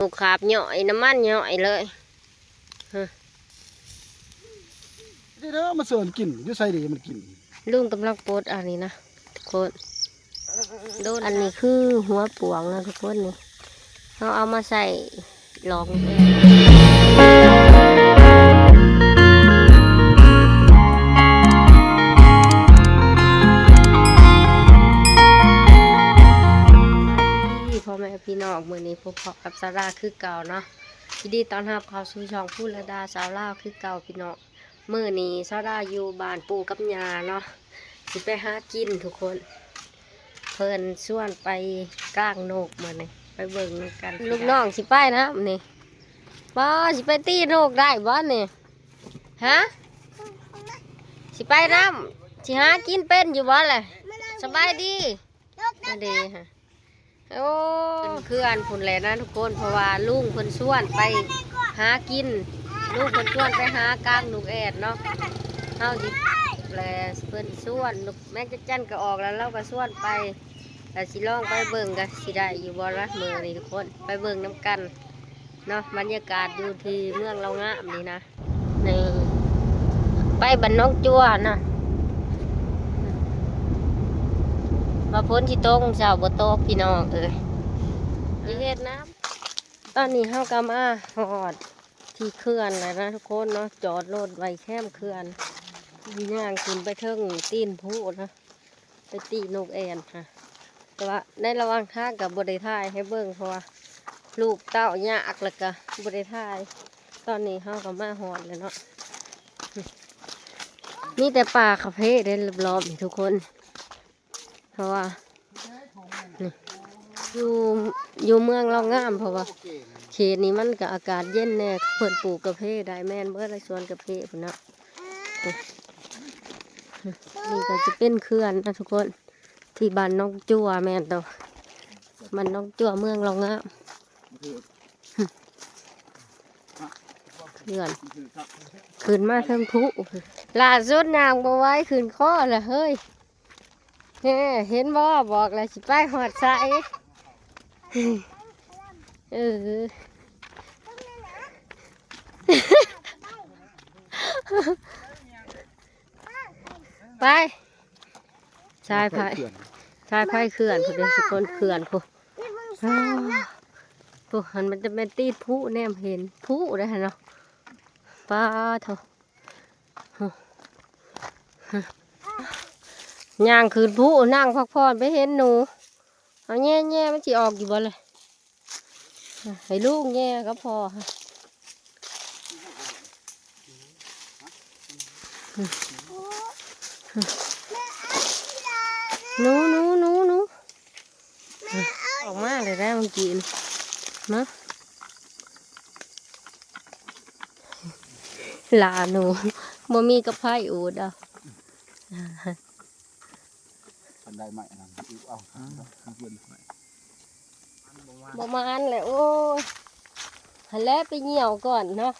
ລູກຂາບຍ້ອຍ ນ້ຳມັນຍ້ອຍເລີຍ. ຮະ ເດີ ມາເຊີນກິນ ຢູ່ໃສເດມັນກິນ. ລຸງກຳລັງປົດອັນນີ້ນະທຸກຄົນ. ໂດນ ອັນນີ້ຄືຫົວປວກນະທຸກຄົນນີ້ ເຮົາເອົາມາໃສ່ລອງ. ພໍ່ແມ່ພີ່ນ້ອງ ມື້ນີ້ພົບພໍ້ກັບສາວດາຄືເກົ່າເນາະ. ຍິນດີຕ້ອນຮັບເຂົ້າສູ່ຊ່ອງພູລະດາສາວລາວຄືເກົ່າພີ່ນ້ອງ. ມື້ນີ້ສາວດາຢູ່ບ້ານປູ່ກັບຍ່າເນາະ ຊິໄປຫາກິນທຸກຄົນ. ເພິ່ນຊວນໄປກາງນົກມື້ນີ້ ໄປເບິ່ງນຳກັນ. ລູກນ້ອງຊິໄປນຳນີ້. ປ້າ ຊິໄປຕີນົກໄດ້ບໍ່ນີ້? ຮະ ຊິໄປນຳ ຊິຫາກິນເປັນຢູ່ບໍ່ລະ? ສະບາຍດີ. ມາເດ້ຮະ. ໂອ້ ຂຶ້ນເຂື່ອນພຸ້ນແຫຼະນະທຸກຄົນ ເພາະວ່າລຸງເພິ່ນຊວນໄປຫາກິນ ລຸງເພິ່ນຊວນໄປຫາກາງນົກແອດເນາະ. ເຮົາຊິ ແລະ ເພິ່ນຊວນ ນົກແມງຈັກຈັ່ນກໍອອກແລ້ວ ລາວກໍຊວນໄປ ລະຊິລອງໄປເບິ່ງ ກະຊິໄດ້ຢູ່ບໍ່ລະມື້ນີ້ທຸກຄົນ ໄປເບິ່ງນຳກັນເນາະ. ບັນຍາກາດຢູ່ທີ່ເມືອງເລົ່າງາມນີ້ນະ. ນີ້ ໄປບ້ານໜອງຈົວນະ ວ່າຝົນຊິຕົກ ເຊົ້າບໍ່ຕົກພີ່ນ້ອງເອີຍ ຊິເຮັດນຳ. ຕອນນີ້ເຮົາກໍມາຮອດທີ່ເຂື່ອນແລ້ວນະທຸກຄົນເນາະ ຈອດລົດໄວ້ແຄມເຂື່ອນ ຍ່າງຂຶ້ນໄປເທິງຕີນພູນະ. ໄປຕີນົກແອ່ນຫັ້ນ ແຕ່ວ່າໃນລະຫວ່າງທາງກໍບໍ່ໄດ້ຖ່າຍໃຫ້ເບິ່ງ ເພາະວ່າລູກເຕົ້າຍາກ ແລ້ວກໍບໍ່ໄດ້ຖ່າຍ. ຕອນນີ້ເຮົາກໍມາຮອດແລ້ວເນາະ ມີແຕ່ປ່າຄາເຟເດ້ລອບໆນີ້ທຸກຄົນ ເພາະວ່າ ນີ້ ຢູ່ ຢູ່ເມືອງເລົ່າງາມ ເພາະວ່າເຂດນີ້ມັນກໍອາກາດເຢັນແດ່ ເພິ່ນປູກກາເຟໄດ້ ແມ່ນເບິດລະສວນກາເຟພຸ້ນນະ. ນີ້ກໍຈະເປັນເຂື່ອນນະທຸກຄົນ ທີ່ບ້ານໜອງຈົວ ແມ່ນໂຕ ບ້ານໜອງຈົວ ເມືອງເລົ່າງາມ. ເຂື່ອນຂຶ້ນມາເທິງພູ ລ່າສຸດຍ່າງບໍ່ໄຫວ ຂຶ້ນຄໍລະເຮີ້ຍ. ແນ່ ເຫັນບໍ່ ບອກແລ້ວຊິໄປຮອດໃສ. ເອີ ໄປ ສາຍໄຟ ສາຍໄຟເຂື່ອນພຸ້ນເດ້ ທຸກຄົນ ເຂື່ອນພຸ້ນ. ໂອ້ ຫັ້ນມັນຈະແມ່ນຕີນພູ ແນມເຫັນພູໄດ້ຫັ້ນເນາະ. ປາໂທ້ ຍ່າງຂຶ້ນພູ ນັ່ງພັກຜ່ອນ ໄປເຫັນໜູ ເອົາແຍ່ໆ ມັນຊິອອກຢູ່ບໍ່ລະ? ໃຫ້ລູກແຍ່ກັບພໍ່. ໜູ ໜູ ໜູ ໜູ ອອກມາແລ້ວໄດ໋ ເມື່ອກີ້ນະ. ຫຼາໜູ ບໍ່ມີກະໄພອູດເອົາ. ຄັນໄດ້ໄມ້ອັນນັ້ນ ອຸບເອົາ ອືມ ເພິ່ນໄມ້ ບໍ່ມານແຫຼະ. ໂອ້ຍ ຫັ້ນແຫຼະ ໄປຍ່ຽວກ່ອນເນາະ.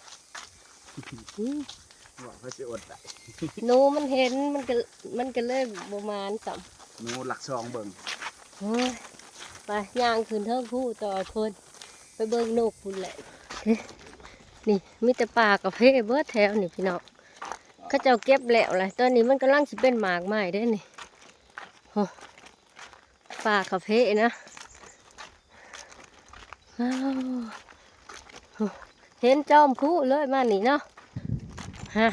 ອືມ ວ່າເພິ່ນຊິອົດໄດ້ ໜູມັນເຫັນ ມັນກໍ ມັນກໍເລີຍບໍ່ມານຊ້ຳ. ໜູລັກຊອງເບິ່ງ. ໂອ້ຍ ໄປຍ່າງຂຶ້ນເທິງພູຕໍ່ ຄົນໄປເບິ່ງນົກພຸ້ນແຫຼະ. ນີ້ມີແຕ່ປ່າກາເຟເບິດແຖວນີ້ພີ່ນ້ອງ. ເຂົາເຈົ້າເກັບແລ້ວລະ ຕອນນີ້ມັນກຳລັງຊິເປັນໝາກໄມ້ເດ້ນີ້. ໂອ້ ປ່າກາເຟນະ. ວ້າວ ໂອ້ ເຫັນຈອມພູເລີຍມານີ້ເນາະ. ຮະ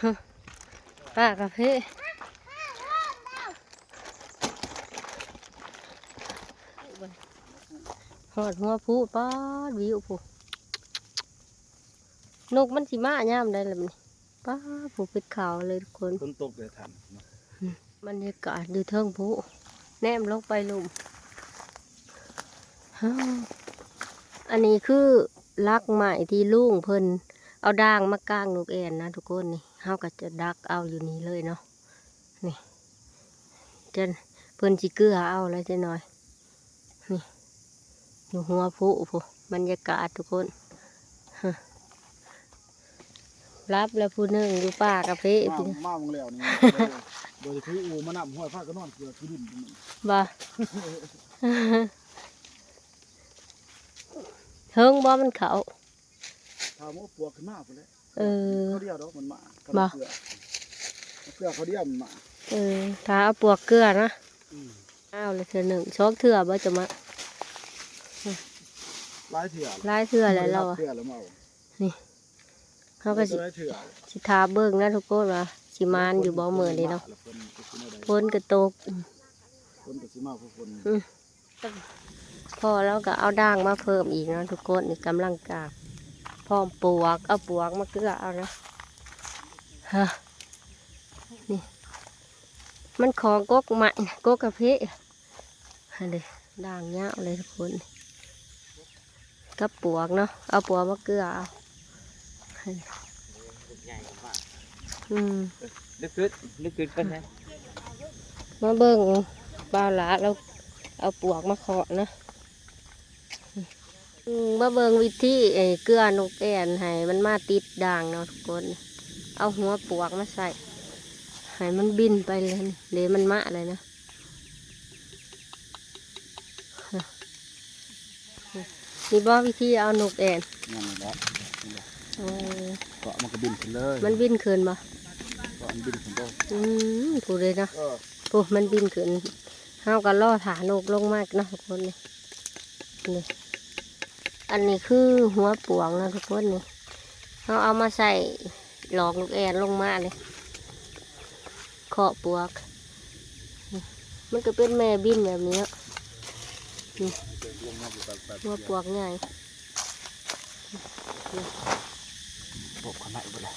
ຮະ ປ່າກາເຟ. ຮອດຫົວພູ ປາດ ວິວພູ. ນົກມັນຊິມາຍາມໃດລະບັດນີ້? ປ້າ ຜູ້ເປັດຂາວເລີຍທຸກຄົນ. ຝົນຕົກເລີຍທັນເນາະ. ບັນຍາກາດຢູ່ເທິງພູ ແນມລົງໄປລຸ່ມ. ອັນນີ້ຄືຫຼັກໄມ້ທີ່ລຸງເພິ່ນເອົາດາງມາກາງນົກແອ່ນນະທຸກຄົນ. ນີ້ ເຮົາກໍຈະດັກເອົາຢູ່ນີ້ເລີຍເນາະ. ນີ້ ຈະ ເພິ່ນຊິເກືອເອົາແລ້ວຈັກໜ່ອຍ. ນີ້ ຢູ່ຫົວພູພຸ້ນ ບັນຍາກາດທຸກຄົນ. ຮະ ຫຼັບແລ້ວຜູ້ໜຶ່ງຢູ່ປ່າກາເຟ. ມາ ມາໝ່ອງແລ້ວນີ້ ບໍ່ໄດ້ຖືອູມານຳ ຫ້ວຍ ພາກັນນອນເກືອກຂີ້ດິນ. ບໍ່? ໂ ເທິງບໍ່ມັນເຂົ້າ? ຖ້າມັນເອົາປວກຂຶ້ນມາພຸ້ນແຫຼະ. ເອີ ເຂົ້າດຽວດອກມັນມາ. ບໍ່? ເກືອ ເກືອເຂົ້າດຽວມັນມາ. ເອີ ຖ້າເອົາປວກເກືອນະ. ອືມ ເອົາລະເທື່ອໜຶ່ງ ສອງເທື່ອບໍ່ຈະມາ. ຫຼາຍເທື່ອ ຫຼາຍເທື່ອແລ້ວລາວ ເທື່ອລະມາເອົາ. ນີ້ ເຮົາກໍຊິ ຊິຖ້າເບິ່ງນະທຸກຄົນວ່າຊິໝານຢູ່ບໍ່ມື້ນີ້ເນາະ. ຝົນກໍຕົກ ຝົນກໍຊິມາຄືຝົນ. ອືມ ພໍ່ລາວກໍເອົາດາງມາເພີ່ມອີກເນາະທຸກຄົນ. ນີ້ກຳລັງກາ ພ້ອມປວກ ເອົາປວກມາເກືອເອົານະ. ຮະ ນີ້ ມັນຂອງກົກໄມ້ ກົກກາເຟ. ຫັ້ນເດ້ ດາງຍາວເລີຍທຸກຄົນ ກັບປວກເນາະ. ເອົາປວກມາເກືອເອົາ. ອືມ ເອີ ລຶກຂຶ້ນ ນຶກຂຶ້ນເພິ່ນນະ. ມາເບິ່ງບ່າວຫຼ້າລາວເອົາປວກມາເຄາະນະ. ອືມ ມາເບິ່ງວິທີ ເອີ ເກືອນົກແອ່ນໃຫ້ມັນມາຕິດດາງເນາະທຸກຄົນ. ເອົາຫົວປວກມາໃສ່ ໃຫ້ມັນບິນໄປເລີຍ. ເດ້ ມັນມາແລ້ວນະ. ນີ້ບໍ່ວິທີເອົານົກແອ່ນ? ນັ້ນແຫຼະ ນີ້ແຫຼະ. ໂອ້ ເກາະມັນກໍບິນຂຶ້ນເລີຍ. ມັນບິນຂຶ້ນບໍ່? ເກາະມັນບິນຂຶ້ນເດີ. ອືມ ຜູ້ເດ້ເນາະ. ເອີ ຜູ້ມັນບິນຂຶ້ນ. ເຮົາກໍລໍຖ້ານົກລົງມາເນາະທຸກຄົນ. ນີ້ ນີ້ ອັນນີ້ຄືຫົວປວກເນາະທຸກຄົນ. ນີ້ ເຮົາເອົາມາໃສ່ຫຼອກນົກແອ່ນລົງມາເລີຍ ເຄາະປວກ. ມັນກໍເປັນແມ່ບິນແບບນີ້ເນາະ. ນີ້ ຫົວປວກໃຫຍ່. ໂບກເຂົ້າໃນເບິດເລີຍ.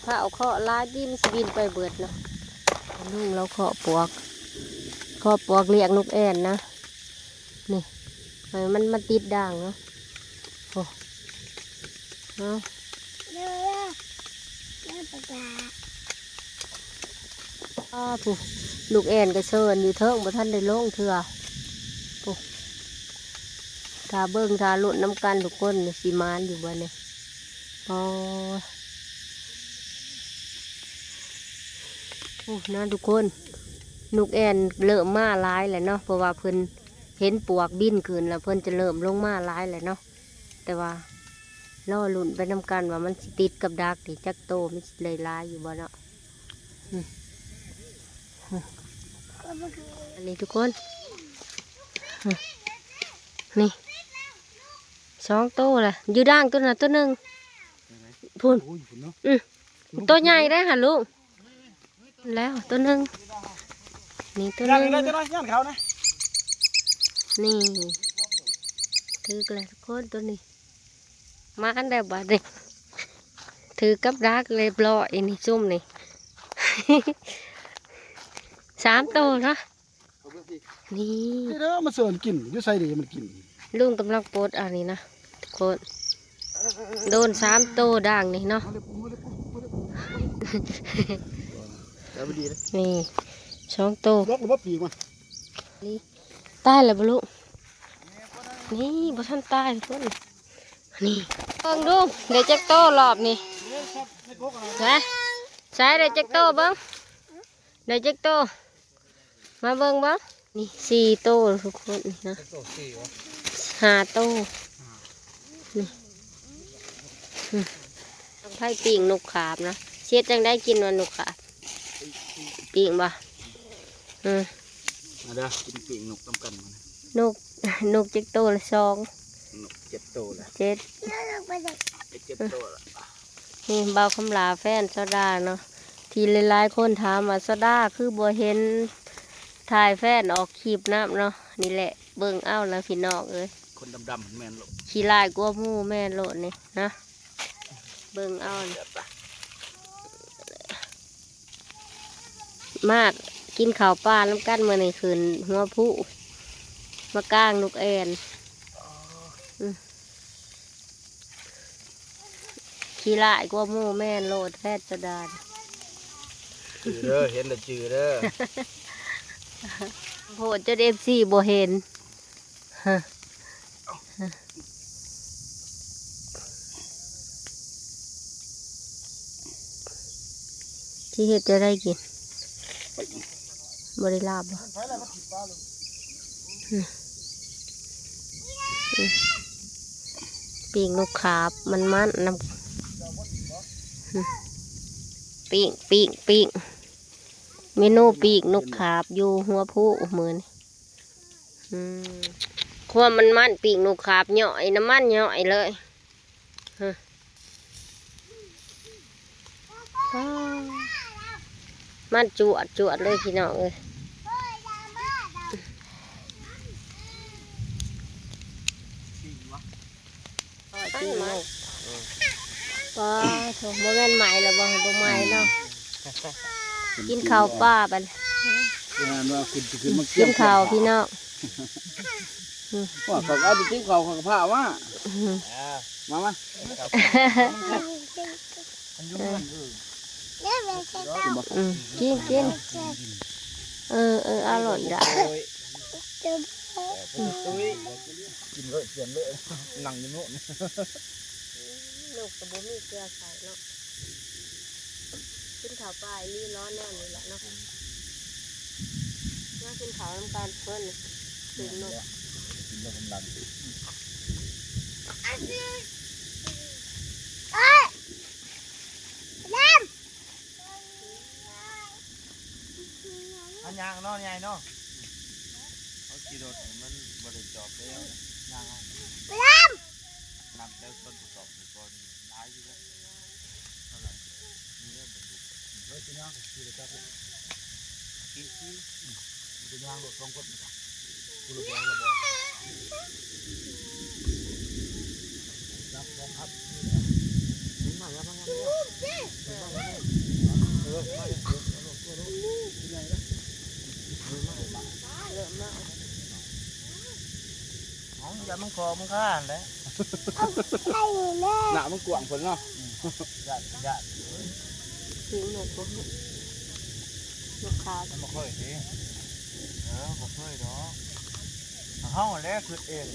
ຖ້າເອົາເຄາະຫຼາຍ ດິນຊິບິນໄປເບິດເນາະ. ລຸງລາວເຄາະປວກ ເຄາະປວກລ້ຽງນົກແອ່ນນະ. ນີ້ ໃຫ້ມັນມາຕິດດາງເນາະ. ໂອ້ ເອົາ ອ້າ ຜູ້ ນົກແອ່ນກໍເຊີນຢູ່ເທິງ ບໍ່ທັນໄດ້ລົງເທື່ອ. ຜູ້ ຖ້າເບິ່ງຖ້າລຸ້ນນຳກັນທຸກຄົນ ຊິໝານຢູ່ບໍ່ນີ້? ອໍ ໂອ້ ນະທຸກຄົນ ນົກແອ່ນເລີ່ມມາຫຼາຍແລ້ວເນາະ ເພາະວ່າເພິ່ນເຫັນປວກບິນຂຶ້ນແລ້ວ ເພິ່ນຈະເລີ່ມລົງມາຫຼາຍແລ້ວເນາະ. ແຕ່ວ່າລໍລຸ້ນໄປນຳກັນວ່າມັນຊິຕິດກັບດັກນີ້ຈັກໂຕ ມັນຊິໄດ້ຫຼາຍຢູ່ບໍ່ເນາະ. ອັນນີ້ທຸກຄົນ ນີ້ ສອງໂຕລະ ຢູ່ດ່າງໂຕນັ້ນໂຕໜຶ່ງ ພຸ້ນ ພຸ້ນເນາະ. ອື ໂຕໃຫຍ່ໄດ໋ຫະລຸງ ແລ້ວໂຕໜຶ່ງ ນີ້ໂຕໜຶ່ງ ນີ້ ຖືກແລ້ວທຸກຄົນ ໂຕນີ້ ມາອັນໃດບາດນີ້ ຖືກກັບດັກລຽບຮ້ອຍ ນີ້ ຊຸມນີ້ ສາມໂຕເນາະ. ນີ້ ນີ້ເດີ ມັນເຊີນກິນ ຢູ່ໃສເດມັນກິນ. ລຸງກຳລັງປົດອັນນີ້ນະທຸກຄົນ ໂດນສາມໂຕດ່າງນີ້ເນາະ. ນີ້ສອງໂຕ ນີ້ຕາຍແລ້ວບໍ່ລຸງ? ນີ້ບໍ່ທັນຕາຍທຸກຄົນ. ນີ້ເບິ່ງດູ ໄດ້ຈັກໂຕລອບນີ້ ໃສ ໃສ ໄດ້ຈັກໂຕເບິ່ງ ໄດ້ຈັກໂຕ? ມາເບິ່ງເບິ່ງ ນີ້ສີ່ໂຕທຸກຄົນ ນີ້ນະ ຈັກໂຕ ສີ່ຫວະ ຫ້າໂຕ ນີ້ ອືມ ໃຜປີ້ງນົກຂາບນະ ເຮັດຈັ່ງໃດກິນວ່ານົກຂາບ ປີ້ງບໍ່? ອືມ ມາເດີ ກິນປີ້ງນົກນຳກັນ ນົກ ນົກຈັກໂຕລະ ສອງ ນົກເຈັດໂຕລະ ເຈັດ ເຈັດໂຕລະ. ນີ້ບ່າວຄຳຫຼ້າແຟນໂຊດາເນາະ ທີ່ຫຼາຍໆຄົນຖາມວ່າ ໂຊດາຄືບໍ່ເຫັນຖ່າຍແຟນອອກຄລິບນຳເນາະ. ນີ້ແຫຼະ ເບິ່ງເອົາລະພີ່ນ້ອງເອີຍ ຄົນດຳໆແມ່ນໂລດ ຂີ້ຮ້າຍກວ່າໝູ່ແມ່ນໂລດນີ້ນະ ເບິ່ງເອົາ. ມາກິນເຂົ້າປ່ານຳກັນ ມື້ນີ້ຂຶ້ນຫົວພູ ມາກາງນົກແອ່ນ ອືມ ຂີ້ຮ້າຍກວ່າໝູ່ແມ່ນໂລດ ແພດສະດານ ຈື່ເດີ ເຫັນແລ້ວຈື່ເດີ ໂພດຈົນເອັຟຊີບໍ່ເຫັນ. ຮະ ຮະ ຊິເຮັດຈັ່ງໃດກິນ? ບໍ່ໄດ້ລາບບໍ່? ຮະ ປີ້ງນົກຂາບ ມັນໆ ນຳ ປີ້ງ ປີ້ງ ປີ້ງ ເມນູປີ້ງນົກຂາບຢູ່ຫົວພູມື້ນີ້. ອືມ ຄວາມມັນໆ ປີ້ງນົກຂາບ ຍ້ອຍ ນ້ຳມັນຍ້ອຍເລີຍ. ຮະ ອ້າ ມັນຈວດໆ ເລີຍພີ່ນ້ອງເອີຍ. ປີ້ງນົກ ປ້າໂທ້ ບໍ່ແມ່ນໄໝ້ລະບໍ່ ບໍ່ໄໝ້ເນາະ. ກິນເຂົ້າປ່າບັດ ກິນເຂົ້າພີ່ນ້ອງ. ວ່າເຂົາກໍເອົາໄປຕິບເຂົາ ເຂົາກໍພາເອົາມາ ມາ ມາ ມັນຢູ່ເຮືອນ ເອີ ກິນບໍ່ ອືມ ກິນ ກິນ ເອີ ເອີ ອະລ່ອຍລະ ກິນເລີຍ ສຽນເລີຍ ນັ່ງຢູ່ໂນ່ນ. ນົກກໍບໍ່ມີເສື້ອໃສ່ເນາະ. ກິນເຂົ້າປ່າອີ່ຫຼີ ລອແນວນີ້ແຫຼະເນາະ. ມາກິນເຂົ້ານຳກັນເພິ່ນ ເປັນນົກ ກິນແລ້ວກຳລັງ ອັນຍ່າງເນາະ ໃຫຍ່ເນາະ ເຮົາຂີ່ລົດມັນບໍ່ໄດ້ຈອບແລ້ວ ຍ່າງເອົາ ນຳແຕ່ຕົ້ນປະກອບ ເອົາ ຢ່າມັນຂໍມັນຂ້ານແຫຼະ ໜ້າມັນກວ້າງເພິ່ນເນາະ. ຢ້ານ ຢ້ານ ປີ້ງນົກ ນົກຂາວ ມັນບໍ່ເຄີຍຕິ ເອີ ບໍ່ເຄີຍດອກ ເຮົາຫັ້ນແຫຼະຄິດເອງ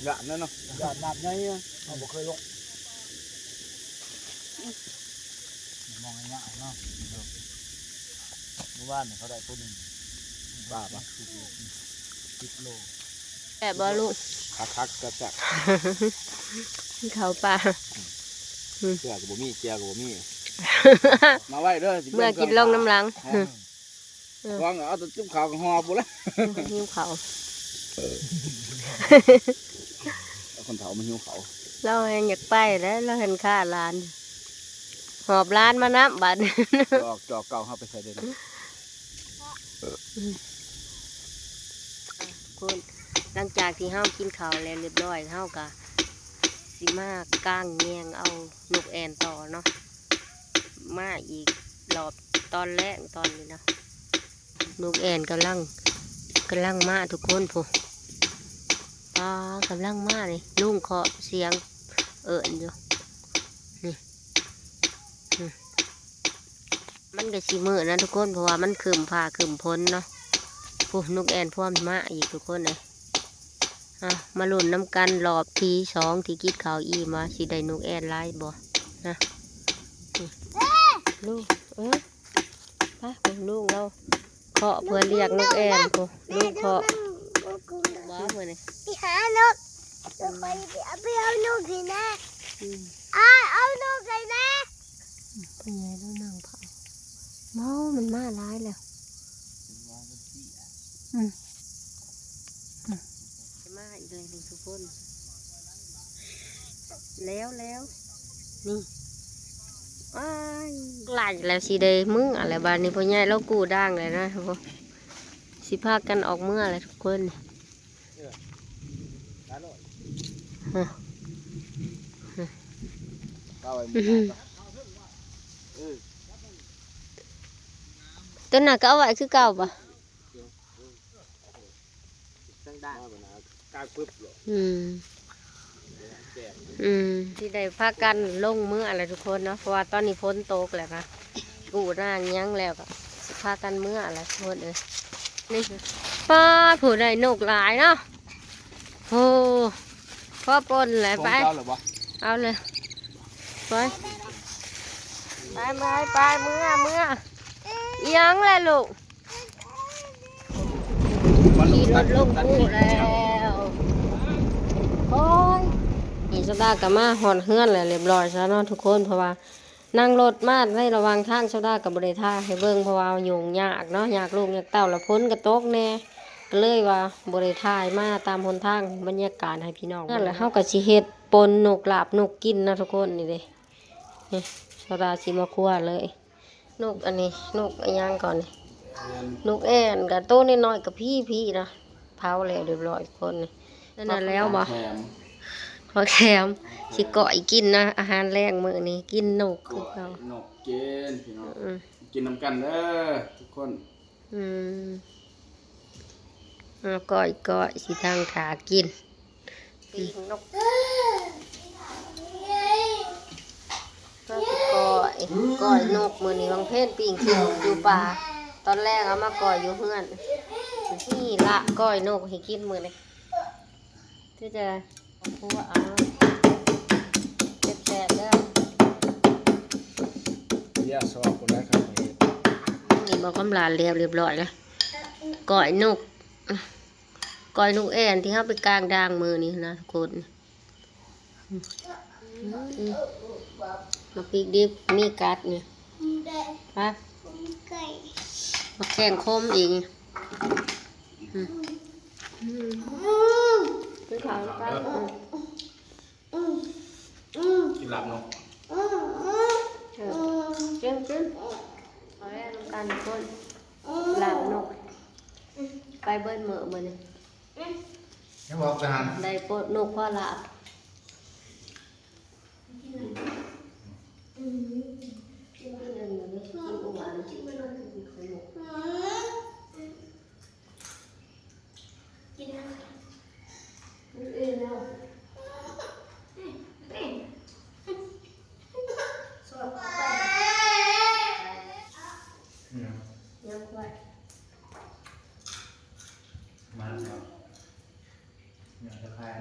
ຢ້ານແຫຼະເນາະ ຢ້ານນ້ຳໃຫຍ່ ເຮົາບໍ່ເຄີຍລົງ. ມອງຍາວເນາະ ເມື່ອວານນີ້ເຂົາໄດ້ໂຕໜຶ່ງ ປາປະ ສິບໂລ. ແຊບບໍ່ລູກ? ຄັກໆ ແຊບໆ ເຂົ້າປ່າ ເກືອກໍບໍ່ມີ ເຈຍກໍບໍ່ມີ ມາໄວ້ເດີ ຊິເມືອກິນລົງນຳຫຼັງ. ເອີ ວາງເອົາແຕ່ຈິບເຂົ້າກໍຫອບພຸ້ນລະ ຫິວເຂົ້າ ເອົາຄົນເຖົ້າມາຫິວເຂົ້າ ລາວແຮ່ງຢາກໄປແຫຼະ ລາວເຫັນຂ້າຫຼານ ຫອບຫຼານມານຳບາດນີ້ ຈອກ ຈອກເກົ່າເຮົາໄປໃສ່ເດີ. ອືມ ທຸກຄົນ ຫຼັງຈາກທີ່ເຮົາກິນເຂົ້າແລ້ວຮຽບຮ້ອຍ ເຮົາກະຊິມາກາງແຍງເອົານົກແອ່ນຕໍ່ເນາະ ມາອີກລອບຕອນແລງຕອນນີ້ເນາະ. ນົກແອ່ນກຳລັງ ກຳລັງມາທຸກຄົນ ພຸ້ນ ປາ ກຳລັງມານີ້ ລຸງເຄາະສຽງເອີ້ນຢູ່ ນີ້ ນີ້ ມັນກໍຊິມືດນະທຸກຄົນ ເພາະວ່າມັນຄຶ້ມຟ້າຄຶ້ມຝົນເນາະ. ພຸ້ນ ນົກແອ່ນພວມມາອີກທຸກຄົນເອີຍ. ເອົາ ມາລຸ້ນນຳກັນລອບທີສອງ ທີ່ກິນເຂົ້າອີ່ມ ວ່າຊິໄດ້ນົກແອ່ນຫຼາຍບໍ່ນະ. ນີ້ ລູກ ເອີ ໄປ ເບິ່ງລຸງລາວເຄາະເພື່ອລຽກນົກແອ່ນ ພຸ້ນ ລຸງເຄາະ ບໍ່ມື້ນີ້ ໄປຫານົກ ຂ້ອຍຊິເອົາ ໄປເອົານົກໃຫ້ແນ່ ອືມ ອ້າຍ ເອົານົກໃຫ້ແນ່. ອືມ ພໍ່ໃຫຍ່ລາວນັ່ງເຝົ້າ ເມົາ ມັນມາຫຼາຍແລ້ວ ອືມ ອືມ ມາອີກແລ້ວນີ້ທຸກຄົນ ແລ້ວ ແລ້ວ ນີ້ ອ້າຍ ຫຼາຍແລ້ວ ຊິໄດ້ມື້ແລ້ວ ບາດນີ້ພໍ່ໃຫຍ່ລາວກູ້ດ່າງແລ້ວນະ ຊິພາກັນອອກເມືອແລ້ວທຸກຄົນ. ເອີ ຫຼາຍໂລດ ຮະ ເອົາໄວ້ມື້ໜ້າ ເອີ ຕົວນັ້ນກໍເອົາໄວ້ຄືເກົ່າບໍ່? ເອີ ເອີ ຕັ້ງດ້ານ ອືມ ອືມ ຊິໄດ້ພາກັນລົງເມືອແລ້ວທຸກຄົນເນາະ ເພາະວ່າຕອນນີ້ຝົນຕົກແລ້ວກະ ກູ້ນາງຫຍັງແລ້ວກໍຊິພາກັນເມືອແຫຼະທຸກຄົນເອີຍ. ນີ້ ປາດ ຜູ້ໃດນົກຫຼາຍເນາະ ໂອ້ ພໍປົນແຫຼະ ໄປ ເອົາເລີຍ ໄປ ໄປ ໄປ ໄປ ເມືອ ເມືອ ອີ່ຫຍັງແຫຼະລູກ? ຂີ່ລົດລົງພູແລ້ວ ໂອ້ ສາວດາກໍມາຮອດເຮືອນແລ້ວລຽບລ້ອຍຊະເນາະທຸກຄົນ ເພາະວ່ານັ່ງລົດມາໃນລະຫວ່າງທາງ ສາວດາກໍບໍ່ໄດ້ຖ່າຍໃຫ້ເບິ່ງ ເພາະວ່າຫຍຸ້ງຍາກເນາະ ຍາກລູກຍາກເຕົ້າ ລະຝົນກໍຕົກແດ່ ກໍເລີຍວ່າບໍ່ໄດ້ຖ່າຍມາຕາມຫົນທາງບັນຍາກາດໃຫ້ພີ່ນ້ອງເບິ່ງ. ນັ້ນແຫຼະ ເຮົາກໍຊິເຮັດປົ່ນນົກ ລາບນົກກິນເນາະທຸກຄົນ. ນີ້ເດ້ ນີ້ ສາວດາຊິມາຄົວເລີຍ. ນົກອັນນີ້ ນົກອີ່ຫຍັງກ່ອນນີ້ ນົກແອ່ນ ກະໂຕນ້ອຍໆ ກະພີໆ ເນາະ ເຜົາແລ້ວລຽບລ້ອຍຄົນນີ້. ນັ້ນນະ ແລ້ວບໍ່? ພໍແຖມ ຊິກ້ອຍກິນນະ ອາຫານແລງມື້ນີ້ ກິນນົກຄືເກົ່າ ກ້ອຍນົກກິນພີ່ນ້ອງ. ອືມ ກິນນຳກັນເດີທຸກຄົນ. ອືມ ເອົາ ກ້ອຍໆ ຊິຕັ້ງຖ້າກິນ ປີ້ງນົກ ເຮົາຊິກ້ອຍ ກ້ອຍນົກ. ມື້ນີ້ບັງເພັນປີ້ງກິນຢູ່ປ່າ ຕອນແລງເອົາມາກ້ອຍຢູ່ເຮືອນ. ນີ້ລາບກ້ອຍນົກໃຫ້ກິນມື້ນີ້ ຄືຈະ ຄົວເອົາ ແຊບໆ ເດີ. ເບຍຊອບພຸ້ນແຫຼະຄັບ ນີ້ບໍ່ ກຳລານແລ້ວລຽບລ້ອຍແລ້ວ ກ້ອຍນົກ ກ້ອຍນົກແອ່ນທີ່ເຮົາໄປກາງດາງມື້ນີ້ນະທຸກຄົນ. ອືມ ໝາກພິກດິບມີກັດນີ້ ປະ ໝາກແຂ້ງຂົມອີກ. ອືມ ອືມ ກິນເຂົ້ານຳກັນ. ອືມ ກິນລາບນົກ ເອີ ກິນ ກິນ ເອົາແລ້ວນຳກັນທຸກຄົນ ລາບນົກ ໄປເບິດມື້ມື້ນີ້ ຍັງບໍ່ອອກຈາກຫັ້ນ ໄດ້ປົດນົກພໍລາບ. ມາແລ້ວ ຍັງຈະຄາຍ.